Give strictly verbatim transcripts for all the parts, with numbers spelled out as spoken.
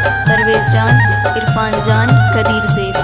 پرویز جان، عرفان جان، قدیر زیب۔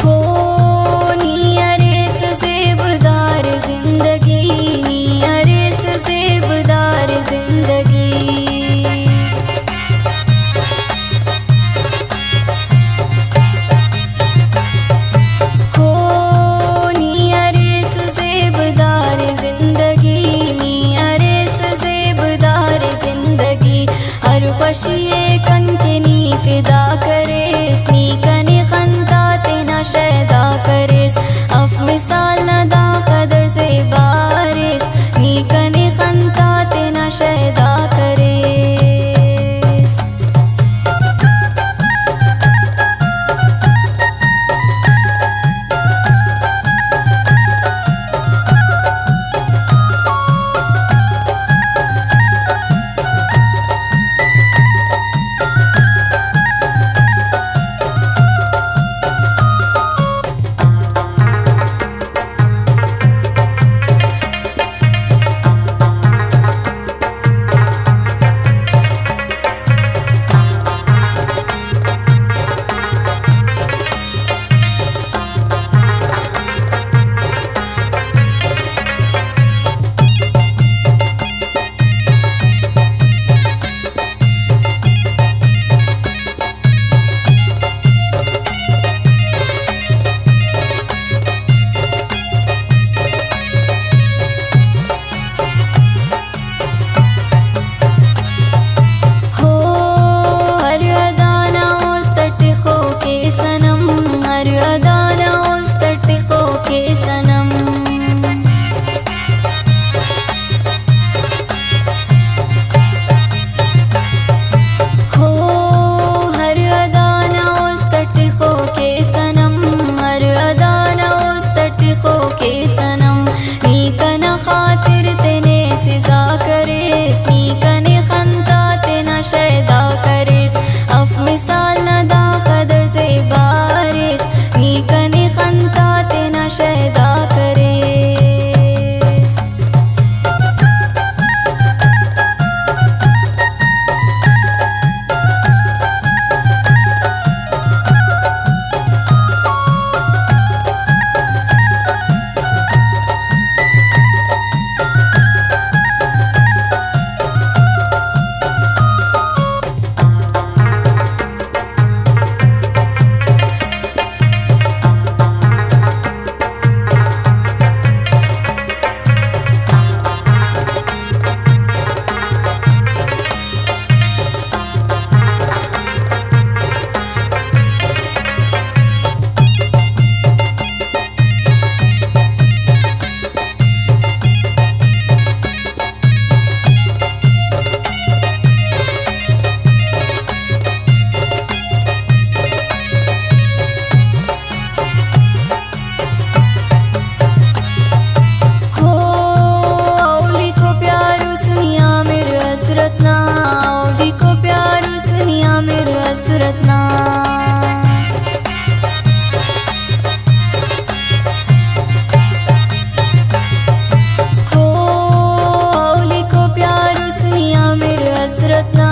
ہو نی اریس زیبدار زندگی، نی اریس زیبدار زندگی۔ ہو نی اریس زیبدار زندگی، نی اریس زیبدار زندگی۔ ہر خوشی ءِ کن کہ نی فدا کریس، نی کنے خنتا تینا شیدا کریس۔ اف مثال نا دا قدر زیبا اریس، نی کنے خنتا تینا شیدا کریس۔ ہو ہر ادا نا است ٹی خو کے صنم، ہر ادا نا است ٹی خو کے صنم۔ ہو ہر ادا نا است ٹی خو کے صنم، ہر ادا نا است ٹی خو کے صنم۔ نی کنا خاطر تینے سزا کریس، نی کنے خنتا تینا شیدا کریس۔ اف مثال نا دا قدر زیبا اریس، نی کنے خنتا تینا شیدا کریس۔ ہو اولیکو پیار اس نی عامر حسرت نا، اولیکو پیار اس نی عامر حسرت نا۔ ہو اولیکو پیار اس نی عامر حسرت نا،